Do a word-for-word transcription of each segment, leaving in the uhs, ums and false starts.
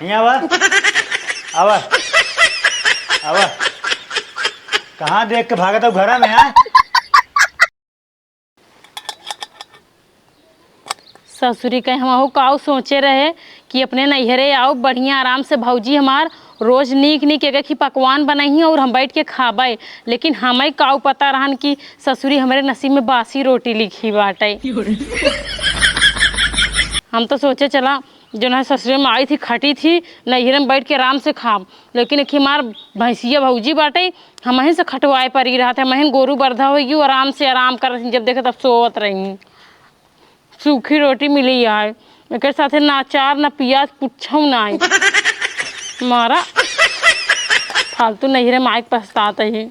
हियाँ आवा। आवा। आवा। कहाँ देख के भागत हो घरा में, हाँ? ससुरी कहे, हमहू काऊ सोचे रहे कि अपने नैहरे आउब, बढ़िया आराम से भौजी हमार रोज नीक नीक एक एक ही पकवान बनइहीं और हम बैठ के खाबे, लेकिन हमइ काऊ पता रहन कि ससुरी हमरे नसीब में बासी रोटी लिखी बाटइ। हम तो सोचे चला जौन है ससुरे में आई थी, खटी थी, नैहरे में बैठ के आराम से खाब, लेकिन एक हमार भैंसिया भौजी बाटे, हमहिन से खटवाए परी रहत है, हमहिन गोरू बरधा होई गई, आराम से आराम करत ही, जब देखे तब सोवत रही। सूखी रोटी मिली आए, एकर साथे ना अचार, ना पियाज, कुछो ना आई। मारा फालतू नैहरे में आए के पछतात ही।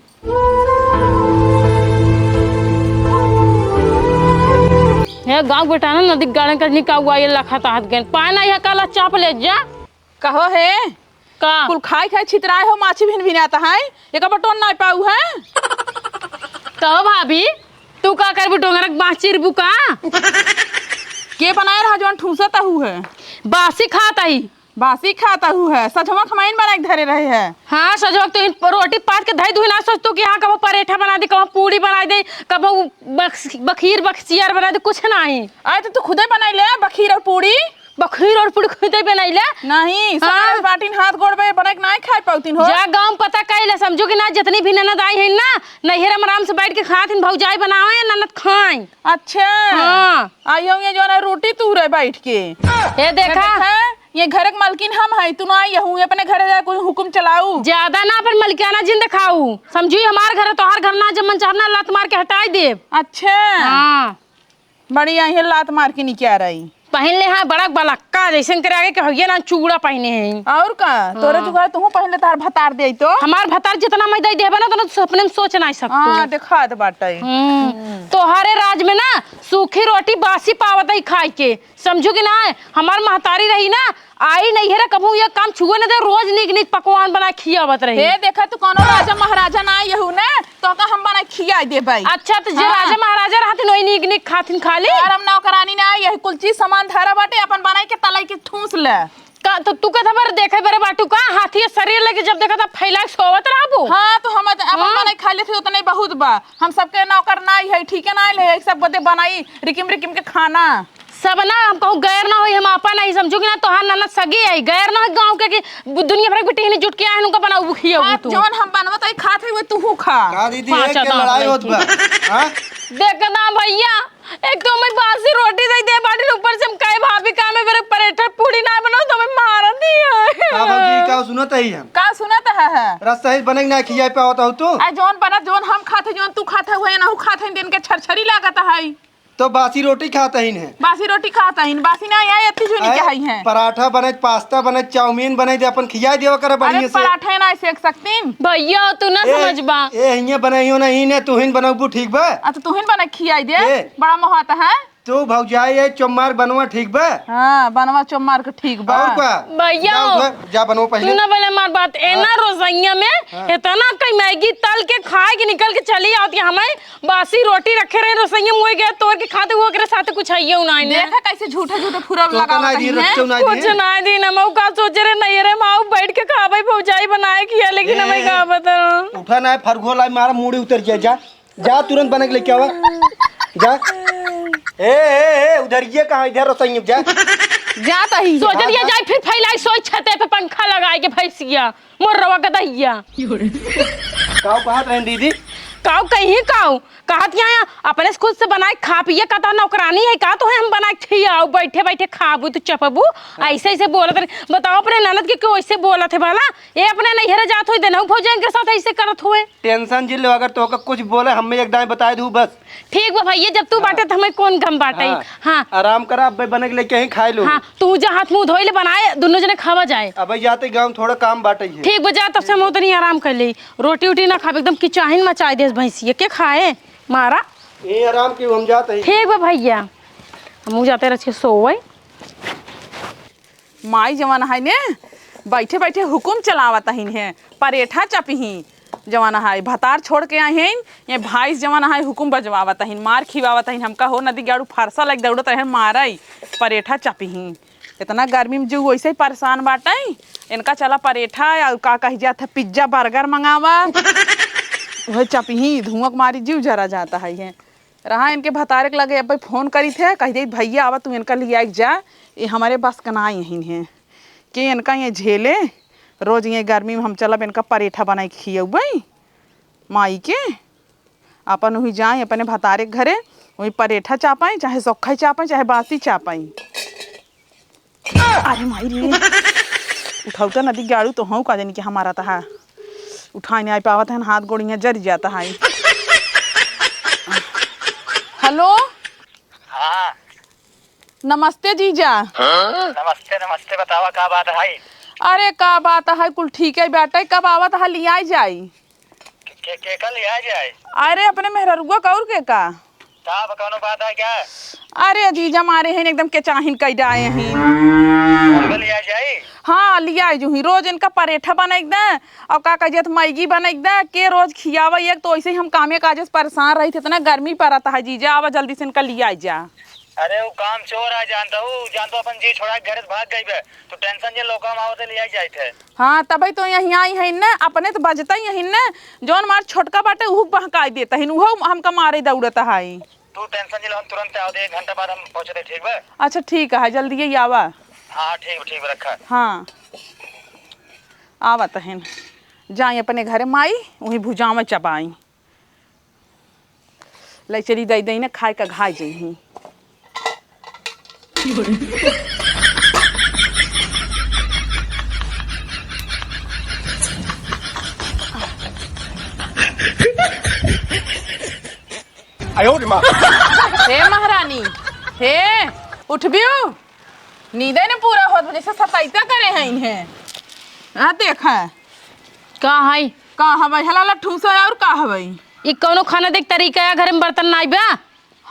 हे गाँव बेटा ना, नदी गाड़न का निका हुआ ये लखा ताहत गेन। पाए ना यह काला चाप ले जा। कहो हे, का? कुल खाई खाई छितराए हो, माछी भिन भिनाता है, एका बटोन ना पाऊ है। कहो भाभी, तू का करबू, डोंगरक बाँस चिरबू का? के बनाए रहा जौन ठूसत हू है? बासी खात ही। बासी खात हू है, सजवा खमाइन बनाए के धरे रहे है। हाँ, सजवा तो इन रोटी पात के धई दुही ना सोच तू कि हाँ, कबो परेठा बना दे, कबो पूड़ी बना दे, कबो बक्स-, बखीर बक्सियार बना दे, कुछ नाही। अरे तो तू खुदे बनाई ले बखीर और पूड़ी। बखीर और पूड़ी खुदे बनाई ले। नहीं, हाँ। सास बाटिन हाथ गोड़ पे बनाए के नाही खाए पाउतिन हो। जा गाँव में पता कइले, समझू कि ना, जितनी भी ननद आई है ना, नैहर में आराम से बैठ के खातिन, भौजाई बनावे, ननद खाए। अच्छा। हाँ। आई होंगे जो ना रोटी तू रहे बैठ के। ए देखा। देखा, ये घर के मालकिन हम है, तू ना आई हूँ, अपने घरे जा कोई हुकुम चलाऊ। ज्यादा ना अपन मलिकाना जिन दिखाऊ, समझू हमार घर है, तोहार घर ना, जब मन चाहब ना लात मार के हटाई देब। अच्छा। हाँ। बड़ी आई है लात मार के निकाल रही। पहन ले हाँ बड़ा बलक्का, जैसे करे आगे के हइये ना चूड़ा पहने हैं। और का? तोरे हाँ। जुगाड़ तू पहन ले, तार भतार दे तो। हमार भतार जितना मैं दे देबे ना, उतना तू सपने में सोच नहीं सकतू। हाँ, दिखात बाटे। हम्म, तोहरे राज में ना सूखी रोटी बासी पावत ही खाए के, समझू कि ना? हमार महतारी रही ना, आई नैहरे कबहू ये काम छुए न दे, रोज नीक नीक पकवान बना खियावत रही। हे देखा, तू कोनो राजा महाराजा ना आई हू ना, तो का हम बना खिया देबै। अच्छा, तो जे हाँ। राजा महाराजा रहतिन, वही नीक नीक खातिन खाली। यार, हम नौकरानी ना आई, यही कुल चीज सामान धरा बाटे, अपन बनाई के तलाई के ठूस ले। का तो तू कथा बार देखे बरे बाटू का? हाथी शरीर लेके जब देखा था फैला के सोवत रहबू। हाँ, तो हम अपन हाँ। बनाई खा लेते उतने बहुत बा। हम सबके नौकर ना आई है, ठीक है ना आइल है, सब बदे बनाई रिकिम रिकिम के खाना। सब ना, हम कहूँ गैर ना होई, हम आपन नहीं समझू कि ना, तोहार ननद सगी है, गैर ना होई गाँव के कि बु-, दुनिया भर के बिटिहनी जुट के आए, उनका बनाऊ खियाऊ हाँ, तू। जौन हम बनवत है खात है, वो तू खा। का दीदी, पाँच एक के आदमी लड़ाई होत बा? हाँ? देख ना भैया, एक तो मैं बासी रोटी दे दे बाटी, ऊपर से हम कहे भाभी का मैं मेरे परेठा पूड़ी ना बनाओ, तो मैं मार दी है। का भौजी, का सुनत है हम? का सुनत है, है? रस सही बने के ना खियाए पावत हो तू? आ जौन बनत, जौन हम खात है, जौन तू खात है, वही ना खात है, दिन के छरछरी लागत है। तो बासी रोटी खात हईन है। बासी रोटी खात हईन, बासी ना आया, इतनी जुनी आए, क्या हई है? पराठा बने, पास्ता बने, चाउमीन बने, दे अपन खिया देवा करे अरे बढ़िया से। पराठा ना सेक सकतीन। भैया, तू ना ए, समझबा। ए, हिये बनाइयो ना, ही ने, तू हिन बनबू, ठीक बा? आ, तो तू हिन बना खियाई दे। ए। बड़ा मोहाता है। तू भौजाई है, चोमार बनवा, ठीक बा? हाँ, बनवा चोमार के ठीक बा। और का? भैया, जा उधर, जा बनवा पहले। तू ना बोले हमार बात, ए ना हाँ। रोजैया में हाँ। इतना कई मैगी तल के खाए के निकल के चली आवती, हमें बासी रोटी रखे रहे रसोई में, वही गए तोड़ के खाते हुए, ओकरे साथे कुछ हइये ना आइने। देखा कैसे झूठे झूठे फुरब तो लगावत ना दी, हैं। रच्चो ना दी। कुछ ना दी ना, मैं का सोचे रहे, नहीं रे माऊ बैठ के खाबे भौजाई बनाए किया, लेकिन ए, हमें का पता। उठा ना, फरगो लाई मारा, मूड़ी उतर जाए, जा, जा तुरंत बना के लेके आवा, जा। ए, ए, ए, उधर ये कहाँ, इधर रसोई में, जा। जात ही। सोचत ये हाँ। जाए फिर फैलाई सोई छते पे पंखा लगाए के भैंसिया। मोर रवा गदहिया। काऊ कहत रहन दीदी? काऊ कहीं काऊ? कहत यहाँ अपने से खुद से बनाए खा पिए का तो नौकरानी है का? तो है हम बनाए खियाऊ, बैठे बैठे खाबू तो चपबू, ऐसे ऐसे बोलत रहे। बताओ अपने ननद के क्यों ऐसे बोलत है भला? ये अपने नैहरे जात होई देनहु भौजाइन के साथ ऐसे करत हुए। टेंशन जिन लो, अगर तोहका कुछ बोले हमें एक दाएं बताए दू बस। ठीक बा भैया, जब तू हाँ। बाटे त हमें कौन गम बाटे। हाँ। हाँ। आराम करा, अब्बे बने के लेके ही खाए लो। हाँ, तू जा हाथ मुंह धोई ले बनाए, दोनों जने खावा जाए। अबे जाते गाँव थोड़ा काम बाटे ही। ठीक बा, जा तब से हम उतनी आराम कर ले। रोटी उटी ना खाबे, एकदम किचाहिन मचाए देस भैंसिया। के खाए? मारा। ए आराम की हम जाते ही। ठीक बा भैया, हमहू जाते रह के सोवे। माई जवन है ने, बैठे बैठे हुकुम चलावत हईन है, परेठा चपिही। जवन है, भतार छोड़ के आई हैं, ये भाई जवन है, हुकुम बजवावत हईन, मार खिवावत हईन, हमका हो नदी गाड़ू फरसा लग दौड़त रहे, मारई, परेठा चपिही। इतना गर्मी में जीव वैसे ही परेशान बाटे, इनका चला परेठा और का कही जात है, पिज्जा बर्गर मंगावा। वह चपही धुआं के मारी जीव जरा जाता है। ये रहा इनके भतारे के लगे, अब फोन करी थे, कह दे, "भैया आवा, तू इनका लिया के जा, ये हमारे बस का ना यही है कि इनका ये झेले, रोज ये गर्मी में हम चलब इनका परेठा बनाई के खियउबई माई के।" अपन वही जाए अपने भतारे के घरे, वही परेठा चापाई, चाहे सोखा ही चापाई, चाहे बासी चापाई। अरे माई रे, उठाउता नदी गाड़ू तो हूँ का जानी कि हमारा तहा उठाए नहीं आ पावत है, हाथ गोड़ यहाँ जर जाता है। हेलो। हाँ। नमस्ते जीजा। नमस्ते, नमस्ते, बतावा का बात है? अरे का बात है, कुल ठीक है बाटे, कब आवत है लियाई जाई? के, के, के का लिया जाए? अरे, अपने मेहररुआ का और के का? का बा, कौनो बात है क्या? अरे, जीजा मारे हैं, एकदम केचाहिन कई डाए हैं। का लिया जाए? हाँ, लिया जूही। रोज इनका परेठा बनाई दे, और का कह जात, मैगी बनाई दे, के रोज खियावा। एक तो ऐसे ही हम कामे काजे से परेशान रही थे, इतना गर्मी पड़ता है जीजा, आवा जल्दी से इनका लिया जा। अरे, वो काम चोर है, जानता हूँ, जानता हूँ, अपन जी छोड़ा के घर से भाग गई बे। तो टेंशन जे लोग हम आवते लिया जाए थे। हाँ, तबे तो यहीं आई है न, अपने तो बजता ही है न, जौन मार छोटका बाटे, उहू बहकाई देता है, उहो हमका मारे दौड़ता है। तू टेंशन जिला, हम तुरंत आओ, एक घंटा बाद हम पहुँचते, ठीक बा? अच्छा, ठीक है, जल्दी ही आवा। हाँ, ठीक बा, ठीक बा, रखा। हाँ, आवत है, जाई अपने घरे माई, वहीं भुजावा चबाई। लइचरी दई दई ना खाए का घाय जइहीं। आयो रे माँ। हे महारानी, हे, उठबियो? नींदे न पूरा होत, जैसे सताइता करे हैं इन्हें। आ देखा। का है? का हवै? हलाला ठूसा और का हवै? ई कौनो खाना देख तरीका है, घर में बर्तन नाई बा?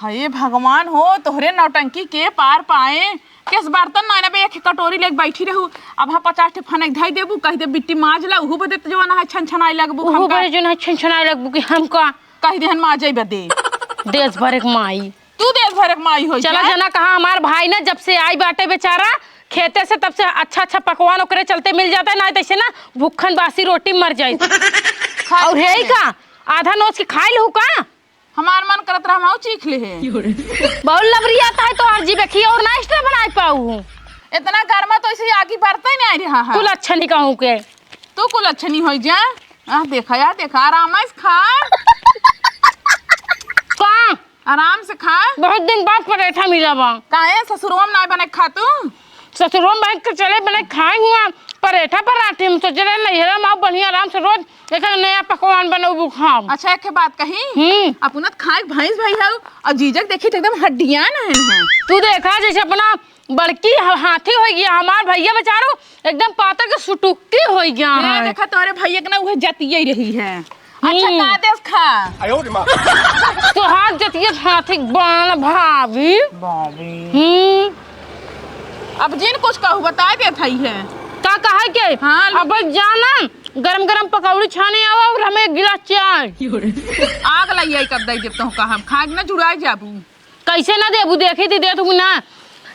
हे भगवान हो, तोहरे नौटंकी के पार पाए। केस बर्तन नाई ना बे, एक कटोरी लेके बैठी रहू। अब हाँ पचास ठे फनक धई देबू, कह दे बिट्टी माज ला, उहू बदे तो जवाना है छन छनाई लगबू, उहू हमका बदे जौन है छन छनाई लगबू कि हमका कह देहन माजई बदे। देश भर एक माई। तू देश भर एक माई होई चला का? जना कहा हमार भाई ना जब से आई बाटे बेचारा खेते से, तब से अच्छा अच्छा पकवान ओकरे चलते मिल जाता है, ना तैसे ना भूखन बासी रोटी मर जाई। खाए और है ही खाए। का आधा नोच के खाई लहू का? हमार मन करत रहा हम चीख ले है। बहुत लबरियात है तो आज जी देखिए और ना एक्स्ट्रा बनाई पाऊ। इतना गर्मा तो ऐसे आगी बरता ही नहीं रहा है। कुल अच्छा नहीं कहूँ के। तू कुल अच्छा नहीं होई जा। आ देखा यार, देखा, आराम से खा। का? आराम से खा। बहुत दिन बाद परेठा मिला बा। काहे ससुरवा में नाय बने खा तू? ससुरवा में बने के चले बने खाए हुआ परेठा पराठे। हम सोचे रहे नैहरा में आओ बढ़िया आराम से रोज एक नया पकवान बनौबू खाओ। अच्छा, एक बात कही, हम्म। अपना तो खाए के भैंस भाई है और जीजक देखी तो एकदम हड्डियां ना है। तू देखा जैसे अपना बड़की ह-, हाथी होइ गया, हमार भैया बेचारो एकदम पातर के सुटुक्की होइ गया ए, है। देखा तोरे भैया के ना उहे जतिये रही है। अच्छा, हम्म। का देस खा? आयो रे माँ। तोहार जतिये हाथी बान भाभी। भाभी। हम्म। अब जिन कुछ कहू बताए देत हई है। का कहे के? हाँ, लो। अब जाना, गरम गरम पकौड़ी छाने आवा और हमें एक गिलास चाय। आग लग जाई कब दई देब तो का हम खाए के ना जुड़ाए जाबू। कैसे ना देबू, देखी थी देत हूँ ना।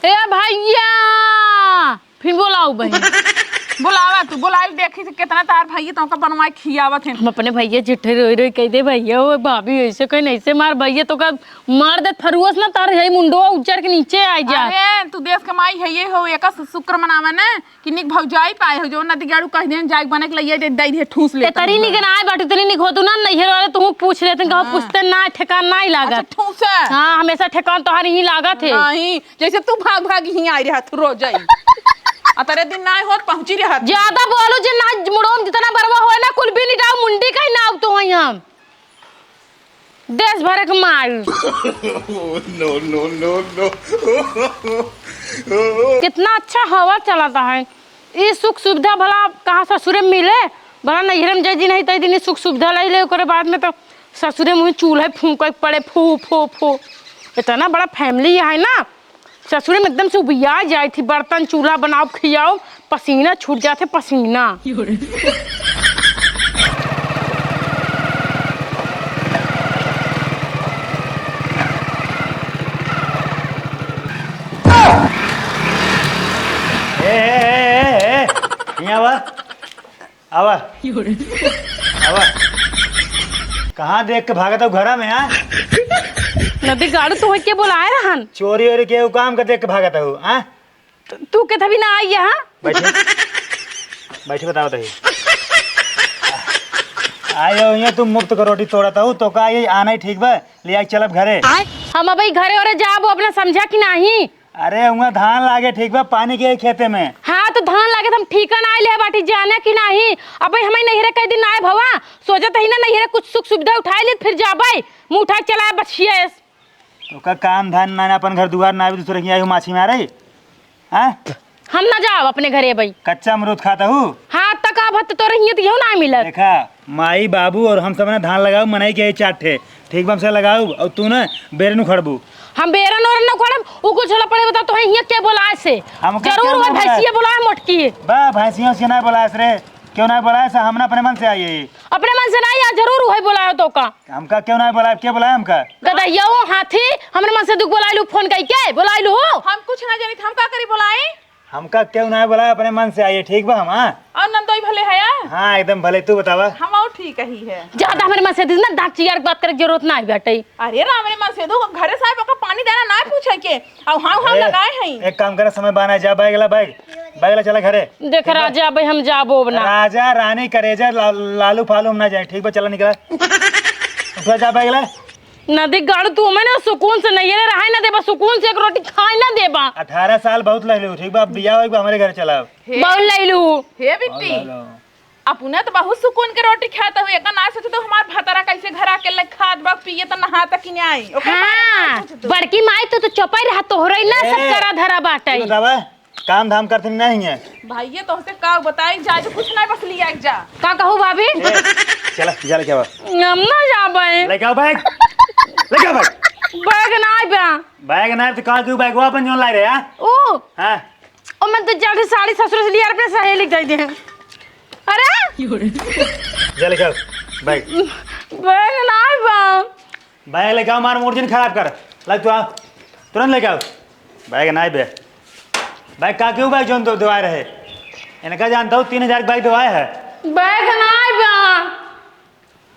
ए भैया, फिर बोलाओ बहन। बोलावा तू, बोलाइल देखी थी कितना तार भैया तोका बनवाए खियावत हैं। हम अपने भैया जिठे रोई रोई कह दे, "भैया, ओ भाभी, ऐसे कहीं नहीं से मार भैया, तोका मार दे फरुअस ना, तार यही मुंडवा उज्जर के नीचे आ जा।" अरे, तू देश के माई है ये हो, एका शुक्र मनावा ना। कि निक भौजाई पाए हो, जो नदी गाड़ू कह देन, जाइक बने के लइया दे, दे दे, ठूस ले एतरी तनी निक बा। ना आए बाटे, एतरी निक होतू ना, नैहर वाले तुहू पूछ लेते, कहो हाँ। पूछते ना, ठेकान ना ही लागत। अच्छा, ठूस है। हाँ, हमेशा ठेकान तोहार ही लागत है। नहीं, जैसे तू भाग भाग ही आई रहत रोज आई। आ तेरे दिन ना होत, पहुँची रहत। ज्यादा बोलू जे ना, मुड़ोम जितना बरवा होए ना, कुल भी निटाऊ मुंडी का ही नाव तो हई हम। देश भर के माई। No, no, no, no। कितना अच्छा हवा चलता है। ई सुख सुविधा भला कहाँ ससुरे में मिले? भला नैहरे में जय दिन है, तय दिन ई सुख सुविधा लाई ले, ओकरे बाद में तो ससुरे में चूल्हे फूंके के पड़े, फू, फू, फू। इतना बड़ा family है ना, ससुरे में एकदम से उबिया जाए थी, बर्तन चूल्हा बनाओ, खियाओ, पसीना छूट जाते, पसीना। ए, ए, ए, ए, ए, हियाँ आवा। आवा। आवा। कहाँ देख के भागत हऊ घरा में, हाँ? नदी गाड़ू, तोहे के बोलाए रहन? चोरी ओरी के काम का देख के भागत हऊ, हाँ? तू, तू के तभी ना आई है, हाँ? बैठे। बैठे, बताओ तही। आए हो यहाँ, तू मुफ्त का रोटी तोड़त हऊ, तो का ये आना ही ठीक बा? ले आई, चलब घरे। हम अबही घरे ओरे जाबो, अपना समझा कि नाही? अरे, हुआं धान लागे, ठीक बा, पानी के खेते में। हाँ, तो धान लागे, तो हम ठीका ना आइले बाटी, जाने कि नाही? अबही हमें नैहरे कई दिन आए भवा, सोचत ही ना, नैहरे कुछ सुख सुविधा उठाए ले, फिर जाबे, मुँह उठाए चलाए बचिए। ओका काम धान ना, ना अपन घर दुआर ना, अभी दूसरे के यहाँ माछी मारे। हाँ? हम ना जाब अपने घरे अबही। कच्चा अमरूद खात हऊ? हाँ, तक अब तो तोरे हियाँ तो यहू ना मिलत। देखा, माई, बाबू और हम सब ना धान लगाऊ, मनई के चार ठे। ठीक बा, हमसे लगाऊ, और तू ना बेरन उखड़बू। हम बेरन ओरन ना उखड़ब, उ कुछ होला पड़े बता, तोहे हियाँ के बोलाए से? हमका जरूर के वह बोलाए? भैंसिया बोलाए मोटकी। बा, भैंसिया उसिया ना बोलाए से रे। क्यों ना बोलाए से? हम ना अपने मन से आई है। अपने मन से ना आई, आज जरूर वही बोलाए तो का। हमका क्यों ना बोलाए? के बोलाए हमका? गदहिया वो हाथी, हमरे मन से दुख बोलाइलू, फोन कई के बोलाइलू हो। हम कुछ ना जानी, हम का करी बोलाई? हमका केहू ना बोलाए, अपने मन से आई है, ठीक बा हम, हाँ? और नंदोई भले है यार? हाँ, एकदम भले, तू बतावा। हम और ठीक ही है। ज्यादा हमरे मन से ना दांत चियार के बात करे के जरूरत ना है बेटे। अरे राम रे, मन से दो घरे साहब का पानी देना ना पूछे के, और हाँ, हाँ ए, लगाए हैं। एक काम करे, समय बाना, जा बैग ला, बैग, बैग ला, चला घरे। देख ठीक बा? राजा, अबे हम जाबो अब ना। राजा, रानी, करेजा, ला-, लालू फालू हम ना जाए, ठीक बा, चला निकला। उठा, जा बैग ला। नदी गाड़ू, तू हमें ना सुकून से नैहरे रहाई ना देबा, सुकून से एक रोटी खाई ना देबा। अठारह साल बहुत लइलू, ठीक बा, अब बियाह होइबा, हमरे घर चलाओ। हे, बहुत लइलू। हे बिट्टी, बहुत लइलू। अपने तो बहुत सुकून के रोटी खात हऊ, एका ना सोचे तो हमार भतारा कैसे घर आके ले खात बा, पिए तो नहा तक नहीं आई। ओकर बारे में हाँ, सोचे तू। बड़की माई तो, तो चुपई रहा, तोहरे ना सब ए, करा धरा बाटे। तू बतावा, काम धाम करते नहीं है। भाई, ये तोहसे का बताई, जा जो कुछ नहीं, बस लिया एक जा। का कहू भाभी? ए, चला, जा लेके आवा। हम ना जाबे। लेके आओ बैग। लेके आओ बैग। बैग ना आइबा। बैग ना आइबा तो का क्यों बैग वो अपन जोन लाई रहे, हाँ? ओ। हाँ। ओ, मैं तो जल्दी साड़ी ससुर से लिया अपने सहेली के दे दे। अरे? जा लेके आओ बैग। बैग ना आइबा। बैग लेके आओ, मार मूड जिन खराब कर। ला तू आ, तुरंत लेके आओ। बैग ना बे। बैग का क्यों बैग जोन दो, दवाए रहे? इनका जानता हूँ, तीन हजार के बैग दवाए है। बैग ना बा।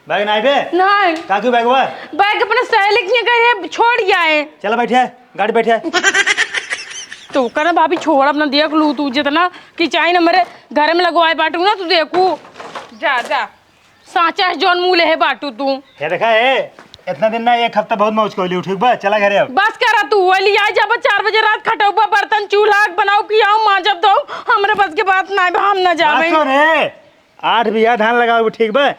बैग ना बे? नहीं। का क्यों बैग हुआ? बैग अपने सहेली के यहाँ कहीं छोड़ गया है। चला बैठे, गाड़ी बैठे। तो ओकर ना भाभी छोड़, अपना देख लू तू, जितना कि चाहे ना मेरे घर में लगवाए बाटू ना, तू देखू। जा, जा। साँचा है जौन मुँह लेहे बाटू तू। हे देखा, हे, इतना दिन ना, एक हफ्ता बहुत मौज कइली, ठीक बा? चला घरे अब। बस करा तू, वही आ जाबा चार बजे रात, खटौबा, बर्तन, चूल्हा बनाऊ, खियाऊ, माँजब, धोऊ, हमरे बस के बात ना बा, हम ना जाबे। बात सुन रे, आठ बीघा धान लगावे, ठीक बा?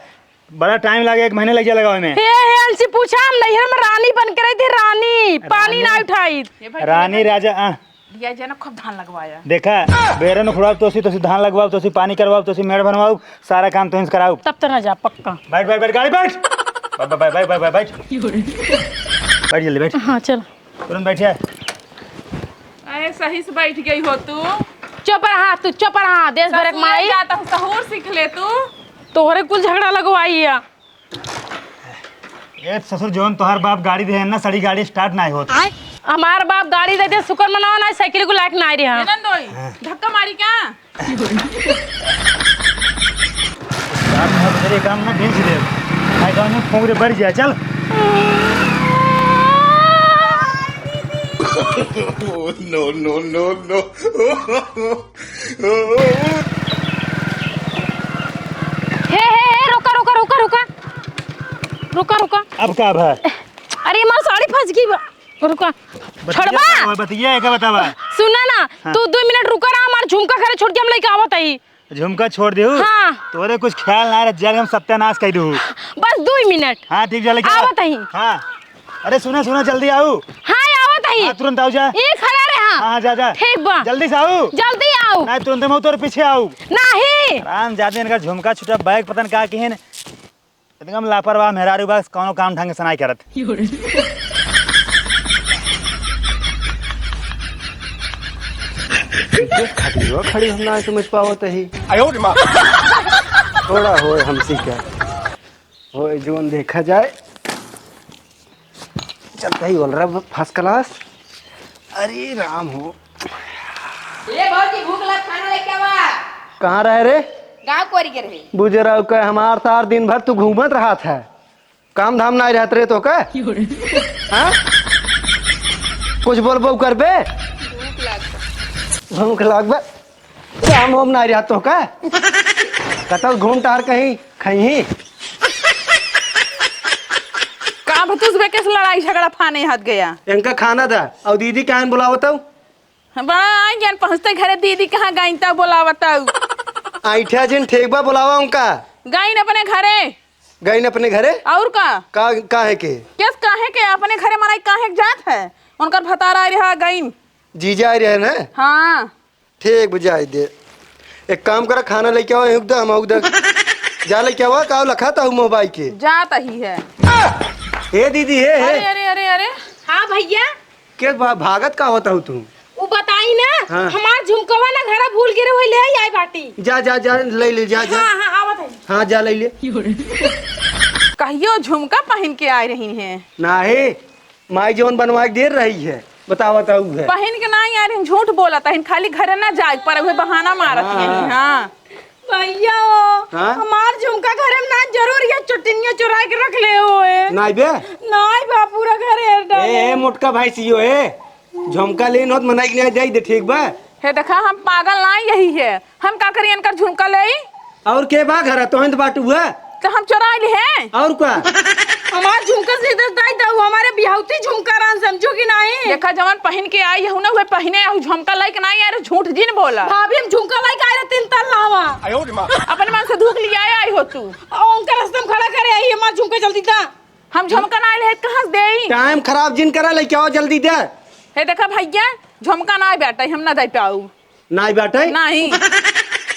बड़ा टाइम लागे, एक महीने लग जाए लगावे में। हे, हे, इनसे पूछा, हम नैहर में रानी बन के रही थी, रानी, पानी रानी। ना उठाई। ये भाई रानी राजा, आ, लिया जाए ना, खूब धान लगवाया। देखा, बेरन उखड़ाओ, तोसी, तोसी धान लगवाओ, तोसी पानी करवाओ, तोसी मेड़ बनवाओ, सारा काम तोहिन से कराओ। तब तो ना जा, पक्का। बैठ, बैठ, बैठ, गाड़ी बैठ। बैठ, बैठ, बैठ, बैठ, बैठ, बैठ। बैठ जल्दी, बैठ। हाँ, चल। तुरंत बैठिए। अरे, सही से बैठ गई हो तू। चुप रहा तू, चुप रहा, देश भर के ससुरे माई। जाता हूँ, सहूर सीख ले तू। तोहरे कुल झगड़ा लगवाई है। ए ससुर, जौन तोहार बाप गाड़ी देहे ना, सड़ी गाड़ी start नाहीं होत। हमार बाप गाड़ी देते, शुक्र मनावा ना, साइकिल को लायक नाहीं रहा। ए नंदोई, हाँ। धक्का मारी का? बाप ना बजरे काम ना भेज दे। भाई गाँव में फूंक दे, बढ़ जाए, चल। No, no, no, no। हे, हे, हे, रुका, रुका, रुका, रुका। रुका, रुका। अब का भा? अरे, हमार साड़ी फंस गई बा। रुका। बतिया छोड़बा? का हुआ? बतिया का बतावा? सुना ना, हाँ। तू दो मिनट रुका रहा, हमार झुमका घरे छोड़ के हम लेके आवत हई। झुमका छोड़ देहू? हाँ। तोरे कुछ ख्याल ना रह, जल हम सत्यानाश कर देहू। बस दो मिनट। हाँ, ठीक, जा लेके आ। आवत हई। हाँ। अरे सुना, सुना, जल्दी आऊ। हाँ, आवत हई। हाँ, तुरंत आऊ जा। ये खड़ा रहे, हाँ। हाँ, हाँ, जा, जा। ठीक बा। जल्दी से आऊ। जल्दी आऊ। नहीं, तुरंत हम तोरे पीछे आऊ। नहीं। राम जादे इनका झुमका छुटा, बैग पता न का किहन। एकदम लापरवाह मेहरारू बा, कौनो काम ढंग से नाहीं करत। देख खातिर वो खड़ी हम ना समझ पावत ही। आयो रे माँ। थोड़ा होए हमसे क्या, होए जोन देखा जाए। चलता ही बोल रहा first class। अरे राम हो। ए भौजी, भूख लग, खाना लेके आवा। कहाँ रहे रे? गाँव कोरी के रहे। बुजरऊ के हमार सार दिन भर तू घूमत रहत है, काम धाम नाहीं रहत रे तोहका? हाँ? कुछ बोलबो करबे? भूख लग। भूख लग बे। काम वाम नाहीं रहत तोहका? कतौ घूम टहर कहीं खइहीं। का भतुस बे, किस लड़ाई झगड़ा फाने हत गया? इनका खाना दा, अउर दीदी काहे न बुलावत हऊ? बड़ा आई ज्ञान पहुँचते घरे, दीदी कहाँ गईं तब बोलावत हऊ। आइठा जिन, ठीक बा, बुलावा उनका। गईं अपने घरे। गईं अपने घरे? अउर का? का, काहे के? किस काहे के? अपने घरे मनाई काहे के जात है? उनकर भतारा आए रहा, गईं। जीजा आए रहे ना? हाँ। ठीक बा, जाए दे। एक काम करा, खाना लेके आवा, हुक दे, हम हुक दे। जा लेके आवा, का लखा ता हूँ मोबाइल के। जात ही है। ए दीदी, हे, हे। अरे, अरे, अरे, अरे। हाँ भैया। के भा-, भागत का होत हऊ तू? उ बताई ना, हाँ। हमार झुमकवा ना घरा भूल गिरे, वही ले आई बाटी। जा, जा, जा, ले ले, जा, जा। हाँ, हाँ, आवत है। हाँ, जा, ले ले। कहियो झुमका पहिन के आए रही हैं। नाही, माई जौन बनवा के दे रही है, बतावा तो उ है। पहिन के नाही आए रही, झूठ बोलत है, खाली घरे ना जाए पर उहे बहाना मारत हाँ, है। हाँ। हाँ। भैया हो, हाँ? हमार झुमका घरे में ना, जरूर ये चुटिनिया चुरा के रख ले हो ए। नाई बे? नाई बा, पूरा घर हेर डाले। ए, ए, मोटका भैंसियो, ए, झुमका लेन होत मनाई के लिए दे दे, ठीक बा? हे देखा, हम पागल ना यही है, हम का करी इनकर झुमका लेई? और के बा घर, तोहन तो बाटू हुआ। तो हम चुरा ली है। और का? हमार झुमका सीधे दे दऊ, हमारे बिहाउती झुमका रहन, समझो कि नाही? देखा, जवन पहिन के आई हूँ ना, उहे पहिने आऊ, झुमका लेके नाही आए रहे, झूठ जिन बोला। भाभी, हम झुमका लेके आए रहे तीन तल्ला हवा। अपने मन से धूक लिया आई हो तू। आ, उनका रास्ता में खड़ा करे आई, हमार झुमका जल्दी दा। हम झुमका नाही ले, कहाँ से देई? टाइम खराब जिन करा, लेके आओ जल्दी दे। हे देखा भैया, झुमका नाही बेटा, हम ना दे पाऊ। नाही बाटे? नाही।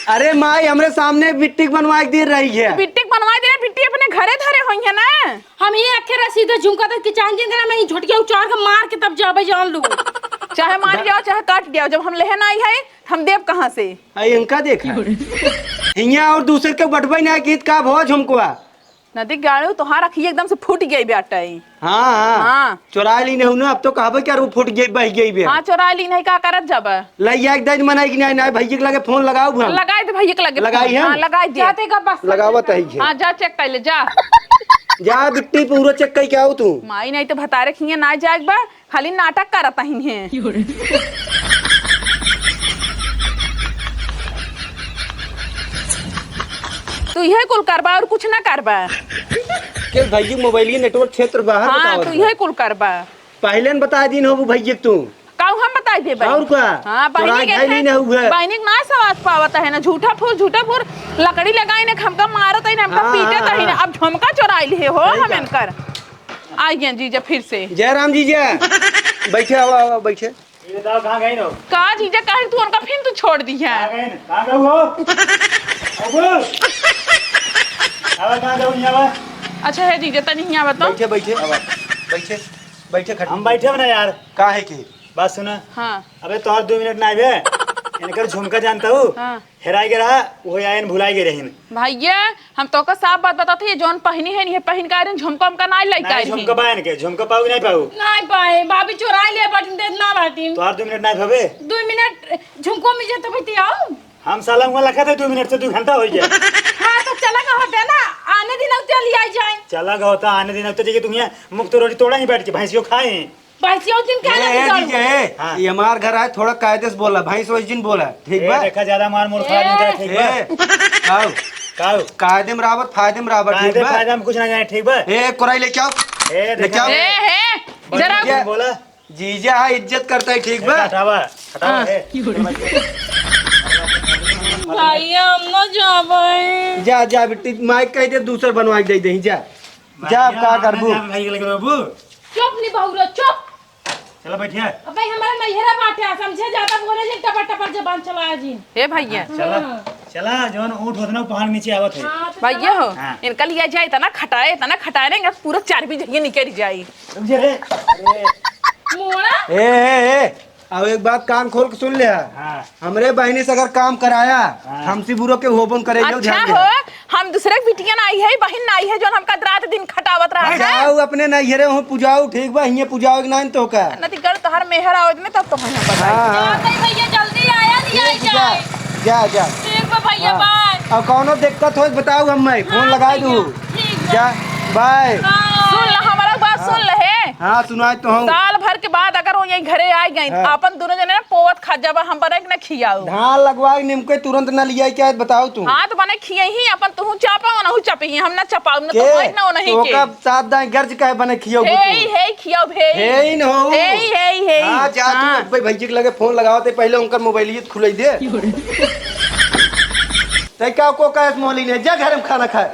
अरे माई, हमरे सामने बिट्टी के बनवाए के दे रही है। बिट्टी के बनवाए दे रहे, बिट्टी अपने घरे धरे होई है ना। हम ये अखे रसीद झुमका तक के चांद जिन करा, मैं ये झोटिया उचार के मार के तब जाबे जान लू। चाहे मार द- जाओ, चाहे काट जाओ, जब हम लेहे नाही है, हम देब कहाँ से? आई इनका देखा। हियाँ और दूसर के बटबे ना की का भवा झुमकवा। नदी गाड़ू, तोहार अखिया एकदम से फूट गई बेटा ई। हाँ, हाँ। हाँ। चोराइ ली नहीं ना, अब तो कहबे कि यार वो फूट गई, बह गई बे। हाँ, चोराइ ली नहीं, का करत जाबे? लइया एक दई मनाई कि नहीं, नहीं, भैया के लगे फोन लगाऊ हम। लगाई दे भैया के लगे लगाई फोन। हम? हाँ, लगाई दे। जाते का बस लगावत है ये। हाँ, जा चेक कर ले, जा। जा बिट्टी पूरा चेक करके आओ तू। माई नहीं तो भतारे खिए ना जाए बा। खाली नाटक करत अहिन हे। तू इहे कुल करबा और कुछ ना करबा। के भैया मोबाइल के नेटवर्क क्षेत्र बाहर हाँ, बतावत तू बा। इहे कुल करबा। पहिले न बताइ दीन होबू भैया के तू। काऊ हम बताइ देबे? और का? हाँ, चोराइ बहिनी के खाइ थे। ली ना हुए। बहिनी के ना सवाद पावत है ना, झूठा फूल, झूठा फूल, लकड़ी लगाई ने हमका मारत है ना, हमका हाँ, पीटत हाँ, है ना। हाँ। अब झुमका चोराइ लिहे हो सही हम का। इनकर। आ गया जीजा फिर से। जय राम जीजा। बैठे, आवा, आवा, बैठे। ये बताओ, कहाँ गई हो? का जीजा, काहे तू उनका फिर तू छोड़ दी है? कहाँ गई? कहाँ गई हो? अबू! आवा, कहाँ गई? यहाँ आवा। अच्छा है जीजा, तनी यहाँ बताओ। बैठे, बैठे। आवा। बैठे, बैठे खट- हम बैठे हो ना यार। का है कि? बात सुना। हाँ। अबे तोहर दो मिनट ना आवे। इनकर झुमका जानता हूँ। हाँ। हेराइ गए रहा, वो आयन भुलाइ गए रहिन। भैया, हम तोका साफ बात बताते हैं, जौन पहिनी है, ये पहिन के आए रहिन, झुमका उमका ना लइके आए रहिन। झुमका बा इनके, झुमका पाऊ कि नहीं पाऊ? नहीं पाए, भाभी चोराइ ले बाटिन, देत ना बाटिन। तोहार दो मिनट नहीं भवे? दो मिनट झुमको मिल जाए तो भाई आओ। हम साला हुआ लखा थे दो मिनट से दो घंटा हो गया। हाँ, तो चला का होता ना, आने दिन चल आई जाए। चला का होता, आने दिन तो जाइए तुम यहाँ मुफ्त रोटी तोड़ा ही बैठ के, भैंसियों खाए। भैंसिया उस दिन काहे ए, ना ए, निकालू? जीजा, ए, हाँ। ये हमार घर आए, थोड़ा कायदे से बोला, भैंस वैस जिन बोला, ठीक ए, बा? देखा, ज्यादा मार मोर खा ए। नहीं, ठीक बा? ए, आओ। काऊ? कायदे में रावत, फायदे में रावत, ठीक कायदे बा? फायदा में कुछ ना जाने, ठीक बा? ए, कोराई लेके आओ। ए, लेके देखा। आओ। ए, हे, जरा जीजा, बोला। जीजा, हाँ, इज्जत करता है, ठीक बा? हटावा, हटावा, हाँ। ए। भाई, हम ना जाबे। जा, जा, बिट्टी, माइक कह दे, दूसर बनवा के दे दे, जा। जा, अब का करबू? भाई के लगे बाबू। चुप नी बहुरा, चुप। चला बैठिया। अबे हमारा नैहरा बाटे, समझे, ज्यादा बोले जे टपर टपर जबान चलाया जी। हे भैया। हाँ, चला। हाँ। चला, जौन ऊँट होत ना, पहाड़ नीचे आवत है। हाँ, तो भैया चला। हो, हाँ। इनका लिया जाए, इतना खटाए, इतना खटाए ना, इनका पूरा चर्बी जहिया निकल जाए। रुक जा रे। अरे। मोड़ा? ए, ए, ए, अब एक बात कान खोल के सुन ले। हाँ। हमरे बहिनी से अगर काम कराया, हाँ। हमसे बुरो के होबन करे, अच्छा ध्यान दे। हो, हम दूसरे के बिटिया ना आई है, बहिन ना आई है, जौन हमका रात दिन खटावत रहा है। जाओ अपने नैहरे हो पुजाओ, ठीक बा, हिये पुजाओ कि नाहीं तो का? नती गल तोहर मेहर आओ में तब तो हम बताई। हाँ, हाँ। नहीं भैया, जल्दी आया, ठीक, जा, जा, जा। ठीक बा भैया, हाँ। बाय। अब कौनो दिक्कत होई बताऊ, हम मैं फोन हाँ, लगाई ठीक दू। बा, ठीक बा। जा, बाय। हाँ। सुन ल, हमारा बात हाँ। सुन ल हे। हाँ, सुनाई तो हूँ। साल भर के बाद अगर वो यही घरे आ गई, हाँ। अपन दोनों जने ना पोवत खा जाबा, हम बने के ना खियाऊ। धान लगवाई निमके तुरंत ना लियाई क्या बताऊ तू? हाँ, तो बने खियाई ही, अपन तुहू चापा, ओनहू चापी ही, हम ना चपाऊ, ना के? तो वही ना ओनही के। ओका साथ दाई गर्ज काहे बने खियाऊ हे, तू? हे, खियाऊ, हे। हे ही न हो। हे, हे, हे। हाँ, जा तू हाँ। अब्बे भैया के लगे फोन लगावत है, पहले उनकर मोबाइल खुलाई दे। तै का को कहे मोली ने, जा घर में खाना खाए।